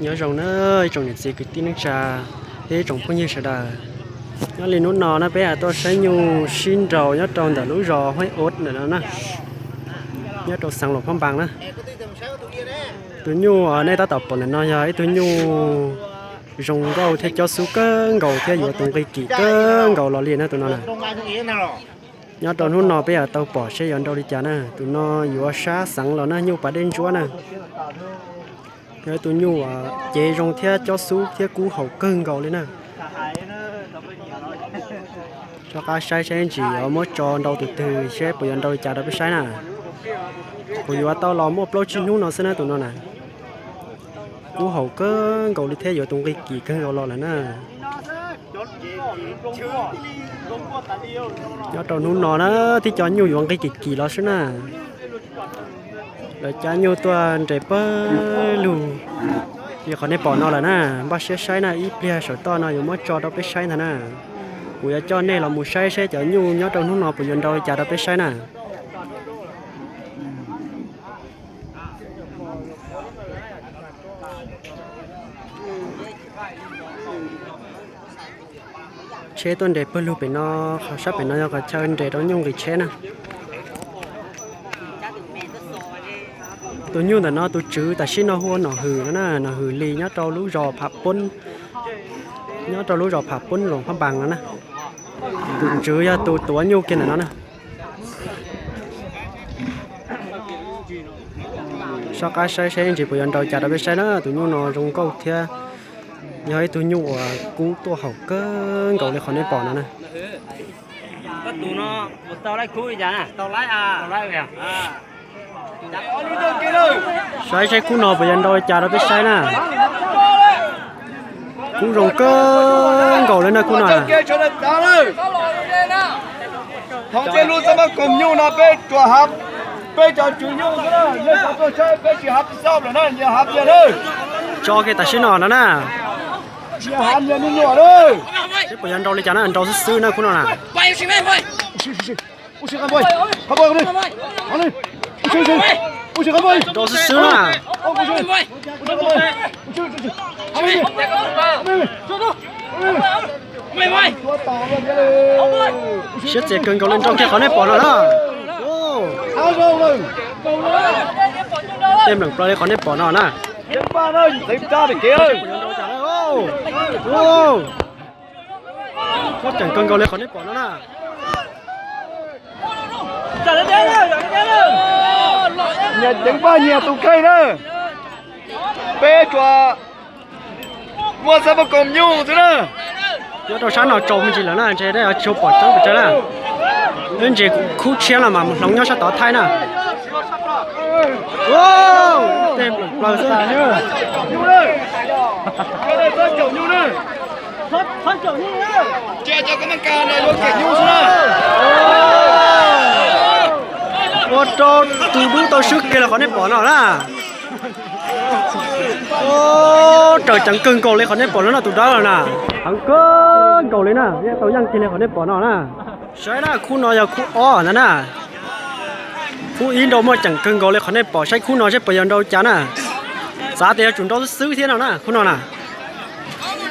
Nyob zoo na, ib tsoom niam txiv kwv tij neej tsa thiab ib tsoom phooj ywg sawv daws. Nyob li hnub no na peb tuaj saib nyuj sib nraus nyob rau ntawm lub zos Huaib Ub ntawm no na, nyob rau xeev Luam Phab Npas na. Tus nyuj nej tab tom pom ntawm no yog ib tug nyuj zoo nkauj thiab cob xub kawg nkaus thiab yuav tus nqi kim kawg nkaus los li na tus no na. Nyob rau hnub no peb yuav tau pom seb yuav nrau li cas na. Tus no yuav sab xeev los na, nyuj pas dej ntsuab na. Yog ib tug nyuj cev zoo thiab cob xub thiab kub haum kawg nkaus li na. Rov qab saib seb ntsis yuav muab tso nrau tus twg seb puas yuav nrau li cas rau peb saib na. Kuv yuav tau los muaj plaub tsib hnub no xwb na tus no na. Kub haum kawg nkaus li thiab yuav tus nqi kim kawg nkaus los lawm na. Nyob rau hnub no na, tib co nyuj yuav nqi kim kim los xwb na. Lawv cab nyuj tuaj nres pawg lug li qhov nej pom no lawm na. Npaj siab saib na, ib pliag saum toj no yuav muab tso rau peb saib ntag na. Kuv yuav coj nej los mus saib seb cov nyuj nyob rau hnub no puas yuav nrau li cas rau peb saib na. Tsheb tuaj nres pawg lug pem no, qhov sab pem no yog qhov chaw nres rau nyuj nqis tsheb na. Tus nyuj ntawm no tus tswv tam sim no hu ua Nom Hwm no na, Nom Hwm Lis nyob rau lub zos Pham Poob, nyob rau lub zos Pham Poob Luam Phab Npas no na. Tus tswv yog tus tuav nyuj kiag ntawm no na. Soj qab saib seb ntsis puas yuav nrau cas rau peb saib na. Tus nyuj no zoo nkauj thiab yog ib tug nyuj uas kub tuaj haum kawg nkaus li qhov nej pom no na. Saib saib kub no puas yuav nrau li cas rau peb saib na. Kub zoo kawg nkaus li na kub no. Thov tej lub xab mab koom nyuj no peb tsuas hav, peb cov tswv nyuj xwb na, nej cov tuaj saib peb tsis hav tsis xauj lawm na, nyias hav nyias na. Tso kiag tam sim no no na. Nyias hav nyias me nyuam na. Seb puas yuav nrau li cas na, nrau xwb xwb na kub no na. Nrau xwb xwb na. Siab txias kawg nkaus li, nrau kiag qhov nej pom no na. Tej npleem plaws li qhov nej pom no na. Muaj ceem kawg nkaus li qhov nej pom no na. Nyias ceev paj nyias tus kheej na. Peb tsuas muaj xab pab koom nyuj xwb na. Nyob rau sab no tsaus me ntsis lawm na, ntshe nej tsis pom tseeb pes tsawg na. Ib ntsis khub tshiab no mas mus hloov nyob sab tod thaij na. Tej npleem plaws xwb. Ua rau tus dub tau swb kiag li qhov nej pom no na. Raws ceev kawg nkaus li qhov nej pom no na, tus dawb no na. Heev kawg nkaus li na, yeej tau yeej kiag li qhov nej pom no na. Saib na, khub no yog khub ob ntag na. Khub ib nrau muaj ceem kawg nkaus li qhov nej pom, saib khub no seb puas yog nrau cas na. Xav tias yuav tsum nrau xwb xwb thiab no na, khub no na.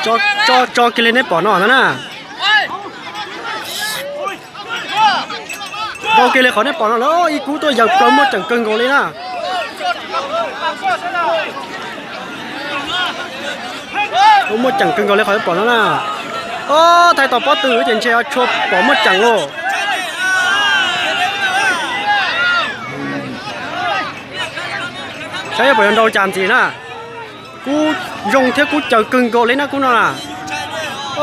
Tso, tso kiag li nej pom no ntag na. Nrau kiag li qhov nej pom no lawm, ib kub tuaj yaws plaws muaj ceem kawg nkaus li na. Muaj ceem kawg nkaus li qhov nej pom no na. Ob, thaij tau pob tw ces ntshe tshua pom muaj ceem lauj. Saib puas yuav nrau cas ntxiv na. Kub zoo thiab kub caws kawg nkaus li na kub no na.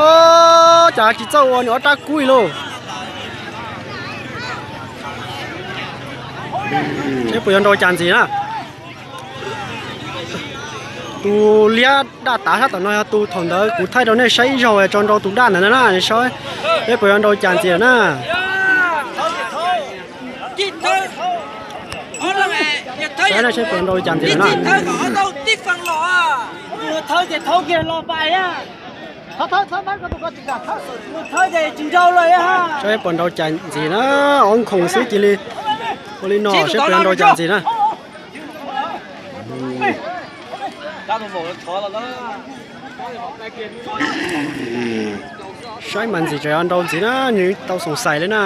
Ob, cas tsis txawj ua nws ob rab kub li lauj. Saib puas yuav nrau cas ntxiv na. Tus liab daj tav sab tom no yog tus thaum ntawd kuv thaij rau nej saib ib zaug tso nrau tus daj ntawd na, saib puas yuav nrau cas ntxiv na. Saib na, saib puas nrau li cas ntxiv na. Saib puas nrau cas ntxiv na, ob nkhoos xwb cia li ua li no, saib puas yuav nrau cas ntxiv na. Saib mas ntxim tseem yuav nrau ntxiv na, nws tau xoom xais li na.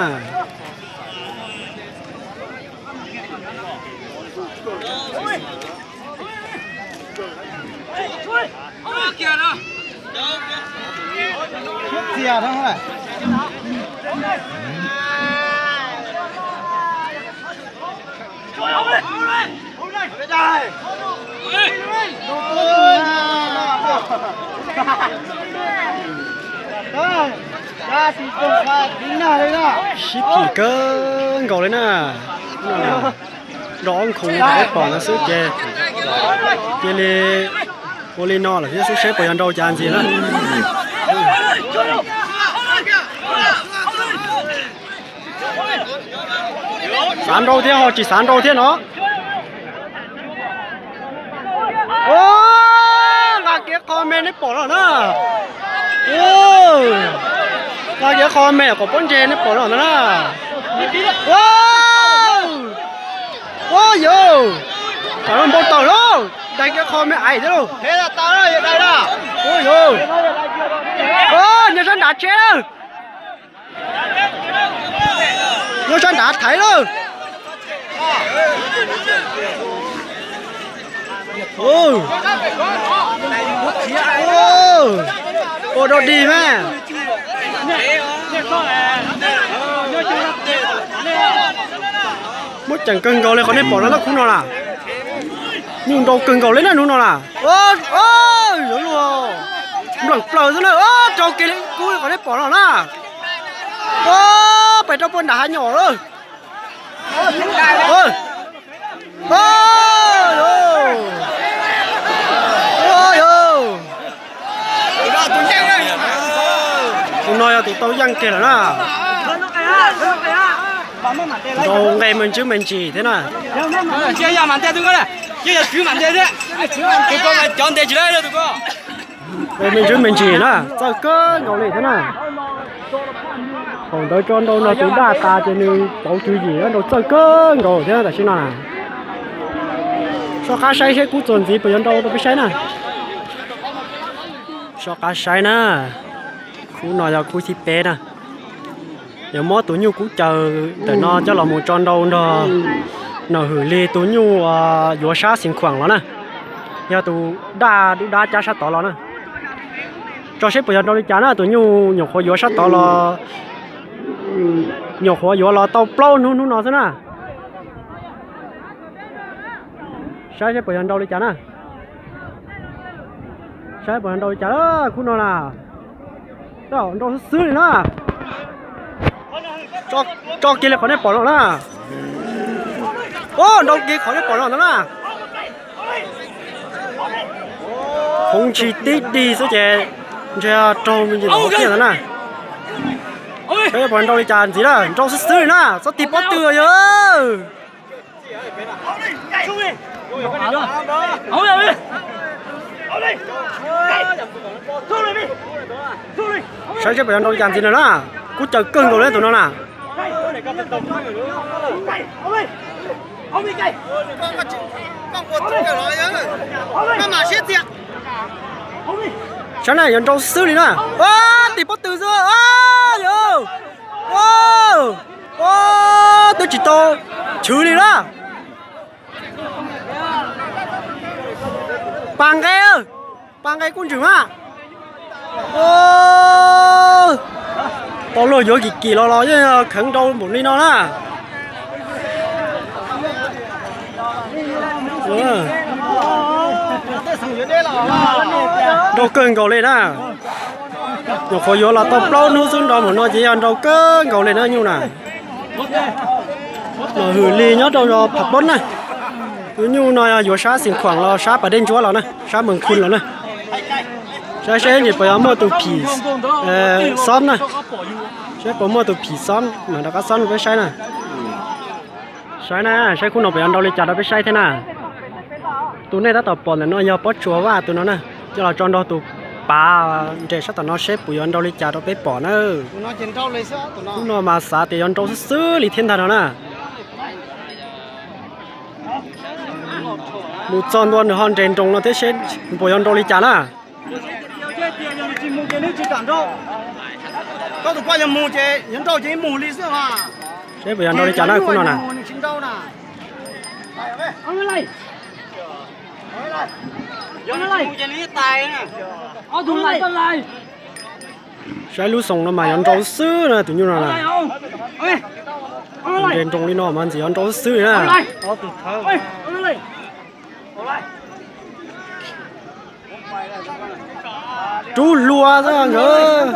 Sib phim kawg nkaus li na. Nrau ob nkhoos li pom no xwb ces cia li ua li no lawm thiab xwb, seb puas yog nrau cas ntxiv na. Xav nrau thiab ho tsis xav nrau thiab no. Nqa kiag qho me neb pom no na. Nqa kiag qho me kom pob ntseg neb pom no ntag na. Ua yog, tam no npau taws lauj, daig kiag qho me aiv thiab lauj. Ua yog, nyob sab nrad tsheb lawm. Nyob sab nrad thaiv lawm. Ua dog dig mas. Muab ceem kawg nkaus li qhov nej pom no na, khub no na. Nyuj nrau kawg nkaus li na hnub no na. Yuav luag npleem plaws xwb na, raug kiag li kub li qhov nej pom no na. Pem rau puag nram hav nyom lawm. Tus no yog tus tau yeej kiag lawm na. Nrau nqe me ntsis me ntsis thiab na. Nqe me ntsis me ntsis na, txawj kawg nkaus li thiab na. Thaum ntawd tso nrau no tus daj tas ces nws pauv tswv yim nrau txawj kawg nkaus thiab tam sim no na. Soj qab saib seb kub txuas ntxiv puas yuav nrau rau peb saib na. Soj qab saib na, khub no yog khub thib peb na. Yuav muab tus nyuj kub caws ntawm no coj los mus tso nrau nrog Nom Hwm Lis tus nyuj yuav sab Xeev Khuam los na. Yog tus daj dub dab cab sab tod los na. Tso seb puas yog nrau li cas na, tus nyuj nyuam qhuav yuav sab tod los, nyuam qhuav yuav los tau plaub hnub hnub no xwb na. Saib seb puas yog nrau li cas na. Saib puas yog nrau li cas na, khub no na. Nrau xwb xwb li na. Tso kiag li qhov nej pom no na. Nrau kiag qhov nej pom no ntag na. Hoob ntshis tib dig xwb ces ntshe raug me ntsis los hauv tiaj ntag na. Saib puas nrau li cas ntxiv na, nrau xwb xwb li na, txhob tig pob tw yog. Saib seb puas yog nrau li cas ntxiv no na. Kub caws kawg nkaus li tus no na. Saib na, yuav nrau xwb li na. Tig pob tw xwb. Yog, twb tsis tau chwv li na. Pas nqe, pas nqe kub ntswm mas. Tau luag yuav kim kim los los yeej kheev nrau npaum li no na. Nrau kawg nkaus li na. Nyuam qhuav yuav los tau plaub hnub xwb nrau npaum no ces yog nrau kawg nkaus li na nyuj na. Nom Hwm Lis nyob rau zos Pham Pob na. Tus nyuj no yog yuav sab Xeev Khuam los sab pas dej ntsuab los na, sab Moos Khun los na. Saib seb ntsis puas yuav muaj tus phim xob na. Saib puas muaj tus phim xob mas rov qab xob rau peb saib na. Saib na, saib khub no puas yuav nrau li cas rau peb saib thiab na. Tus nej tab tom pom ntawm no yog pob tsuas vaj tus no na, coj los tso nrog tus pav nres sab tom no seb puas yuav nrau li cas rau peb pom na. Khub no mas xav tias yuav nrau xwb xwb li thiab ntag no na. Mus txog ntua nws ho nres nroos no thiab seb puas yuav nrau li cas na. Seb puas yuav nrau li cas na khub no na. Saib lub xoo no mas yuav nrau xwb na tus nyuj no na. Nres nroos li no mas ntxim yuav nrau xwb na. Rub hlua xwb nkawd.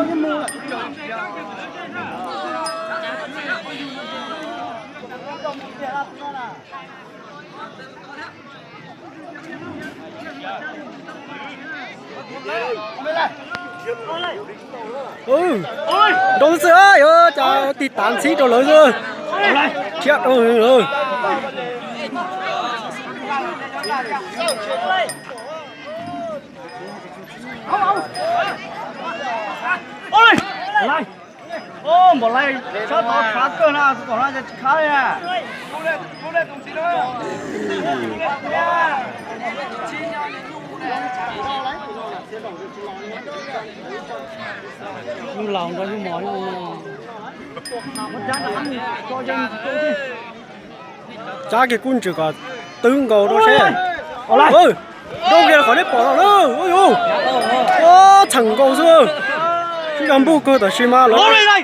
Nrau xwb, cas tig tav ntxhib rau lawv xwb. Thiab rau lawv. Npaum lais sab tod tshav kawg na, tus tom no ces tsis khav li na. Nyuj laus nrog nyuj mos. Tsab kiag kub ntws kom twb nkaus rau seb. Nrau kiag qhov nej pom no na. Txheem nkaus xwb. Sib zog npuj kawg tab sis mas lawv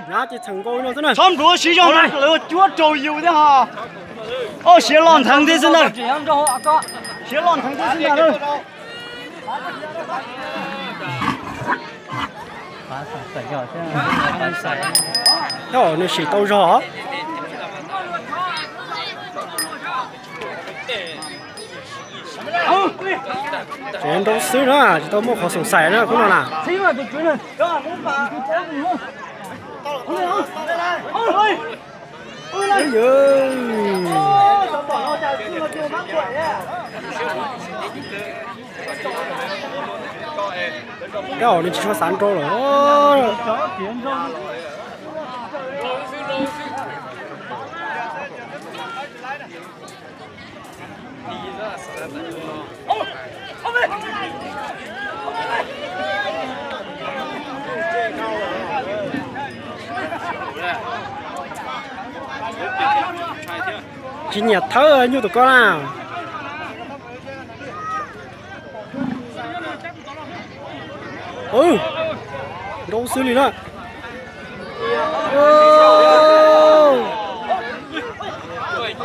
hnav ces txheem nkaus no xwb na. Txhob npluav siv zog na, lawv cuab raug yus thiab ho. Siav los ntheev thiab xwb ntag. Siav los ntheev thiab xwb ntag. Nws sim tau zog. Tseem nrau xwb na, tsis tau muaj qhov xoom xais na khub no na. Kab os, nws tsis tshua xav nrau lawm. Tsis nyiam thawb nyuj tus ko na. Nrau xwb li na.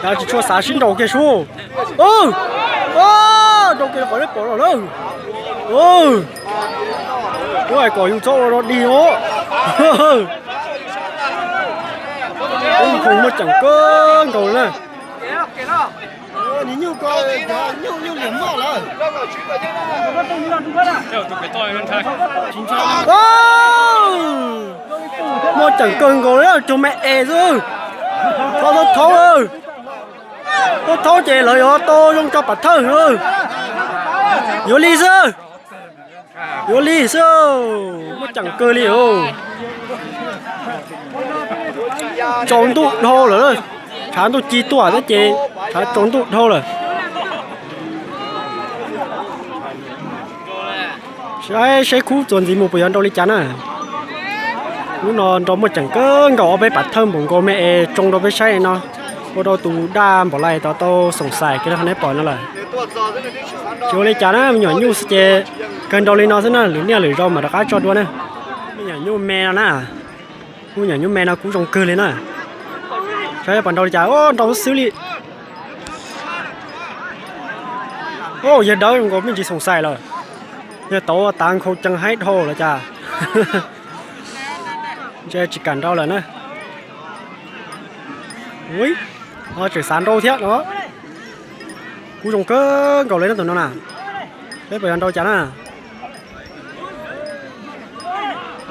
Tsis tshua xav sib nrau kiag sub. Nrau kiag qhov nej pom no na. Ua kom yus txhob ua rau dig os. Khoom muaj ceem kawg nkaus na. Muaj ceem kawg nkaus li, cog me es xwb. Thaub, thaub, thaub, thaub ces lawv yuav tau zoo tso pam thawj. Yuav li xwb. Yuav li xwb. Muaj ceem kawg li. Tsaus ntuj dhau lawm, tshav ntuj ci tuaj thiab ces tshav tsaus ntuj dhau lawm. Saib seb khub txuas ntxiv mus puas yuav nrau li cas na. Hnub no nrau muaj ceem kawg nkaus, ob peb pam thawj npaum nkaus me es tsoo rau peb saib no. Ua rau tus daj npaum lais tod tau xoom xais kiag li qhov nej pom no lawm. Tsis ua li cas na, me nyuam nyuj xwb ces kawg nrau li no xwb na, lwm niaj lwm zaus mam rov qab tso dua na. Me nyuam nyuj me no na, kuj nyuam nyuj me no kuj zoo kawg li na. Saib puas nrau li cas, nrau xwb li. Yawg dawb zoo nkaus me ntsis xoom xais lawm. Yawg tau tav nkhaus cees haib dhau lawm cas. Ntshe tsis kam nrau lawm na. Ui, tseem xav nrau thiab no. Kuj zoo kawg nkaus li na tus no na. Peb puas yog nrau cas na.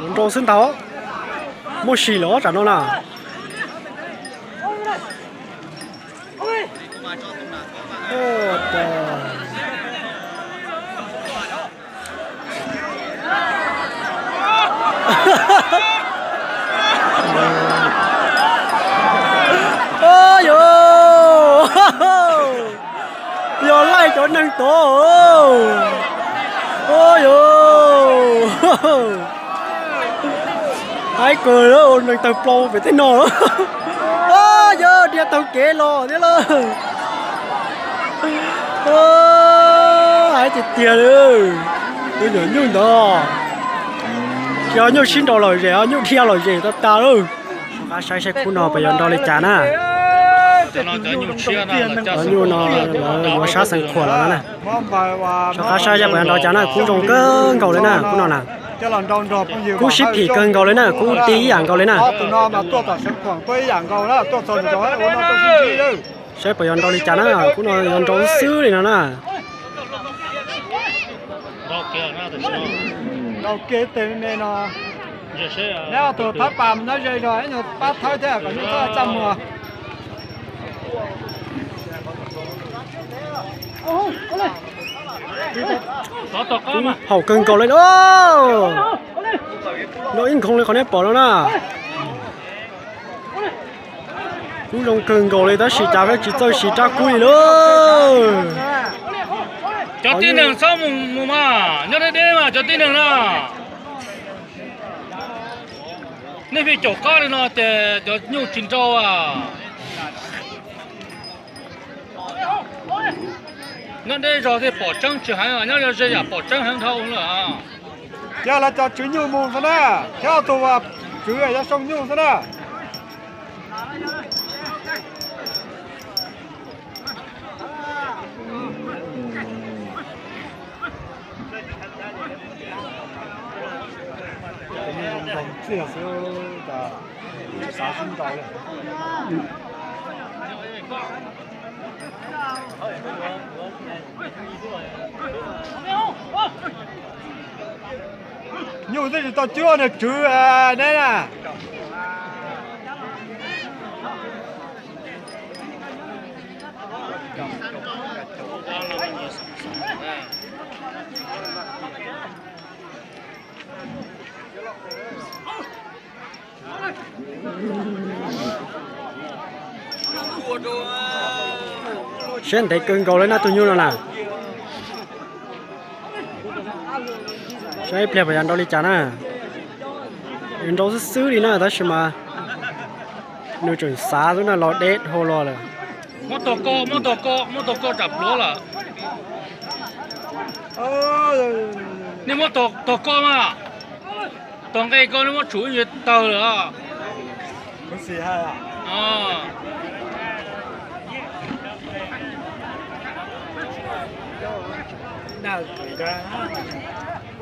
Nrau xwb ntag. Muaj sis lawm tsam no na. Yog laij Cov neeg tod, o yog, haib kawg, neeg tawg plaws pem tej no. Yog dhia taug kev los thiab lawm. Haib tiag tiag li. Tus nyuam nyuj ntawd, tsis yog nyuj sib nraus lom zem, nyuj dhia lom zem tag tag lawm. Soj qab saib saib khub no puas yuav nrau li cas na. Cov nyuj no lawv yuav sab xeev khuam los no na. Soj qab saib saib puas yuav nrau cas na, kub zoo kawg nkaus li na, kub no na. Kub sib phim kawg nkaus li na, kub ti ib yam nkaus li na. Saib puas yuav nrau li cas na, kub no yuav nrau xwb li no na. Haum kawg nkaus li. No ib nkoog li qhov nej pom no na. Kub zoo kawg nkaus li tab sis cas peb tsis txawj siv rab kub li lauj. Cov tib neeg txhob mus mus mas nyob deb deb mas cov tib neeg na. Nej pheej caum qab li no ces cov nyuj tsis nrau a. Nyob deb zog thiaj pom tseeb tsis heev, nyob ze yam pom tseeb heev dhau lawm. Cia lawv cov tswv nyuj mus xwb na, thiab ob tug tswv yog xyoo nyuj xwb na. Nyuj twb tsis tau cuab nws tswv neb na. Siab ntev kawg nkaus li na tus nyuj no na. Saib ib pliag puas yuav nrau li cas na. Nws nrau xwb xwb li na tab sis mas nws tseem xav xwb na, los deb dhau los lawm. Muab tog ko, muab tog ko, muab tog ko tsam pluav lawm. Nej muab tog ko mas. Tog nqe ko nej muab tshum ib nyuag tawg lawm.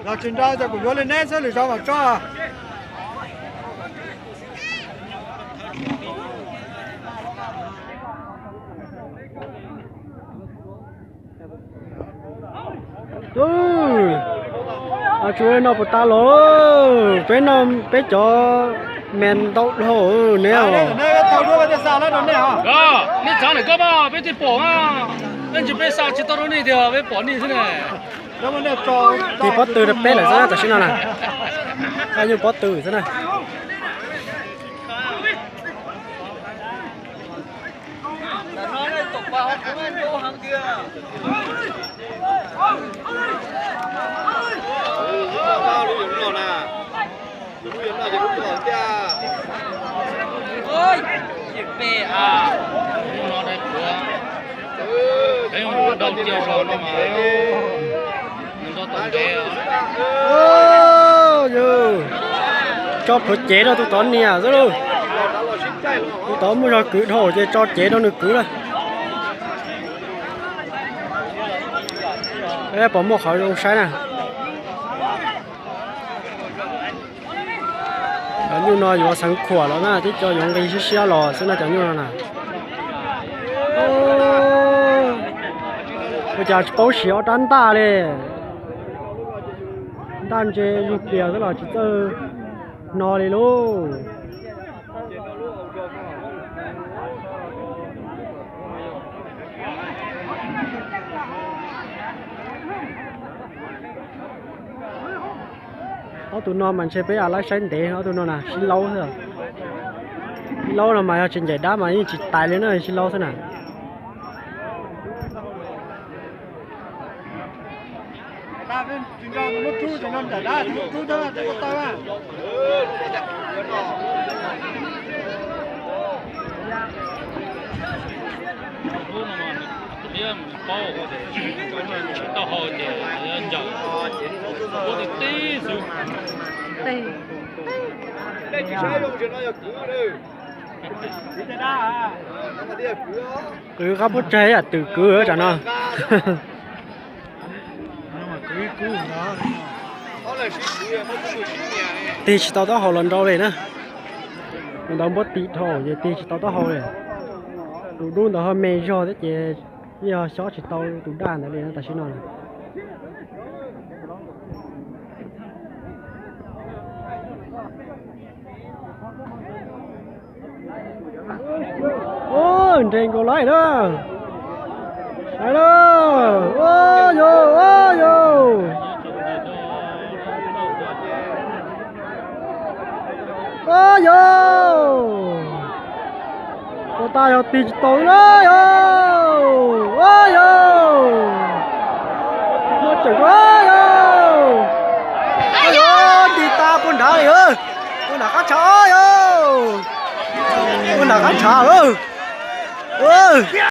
Los tsis nrau ces kuv yuav li neb xwb, lwm zaus mam tso. Tsuas no puas tas los? Peb no peb cov me ntau dhau ne. Nej txav ntawm koj mas peb thiaj pom na. Peb ntsis peb xa tsis tau rau nej tiag, peb pom nej xwb na. Tig pob tw rau peb lawm xwb tam sim no na. Nyuj pob tw xwb na. Tso plhuav cev rau tus tod niam xwb lauj. Tus tod muaj zog kwv dhau ces tso cev rau nws kwv lawm. Peb pom muaj qhov zoo saib na. Cov nyuj no yuav xeev khuam los na, tib co yuav nqi siab siab los xwb na cov nyuj no na. Ua cas tsis paub siv ob rab ntaj li. Ntaj ntse zug plias xwb los tsis txawj hno li lauj. Ob tug no mas ntshe peb laib saib ntev, ob tug no na sib laub xwb. Sib laub no mas yog tsis ncaim dab mas yeej tsis tais li na, sib laub xwb na. Tsis tau hau ces ncaws, ua tib xwb. Kwv qab pub tseg yam twm kwv tsam no. Tig tsis tau taub hau los nrau li na. Ntawd npuab tim dhau ces tig tsis tau taub hau li. Tus dub ntawd ho me zog thiab ces yog xyob tsis tau tus daj ntawd li na tam sim no. Nres nkaus laij na. Sawv daws, o yau, o yau. O yau, ua tas yog tig tsis tau na yau. O yau, muaj tseem o yau. O yau, tig tas puag nrad li, puag nram qab tshav o yau. Puag nram qab tshav lawm.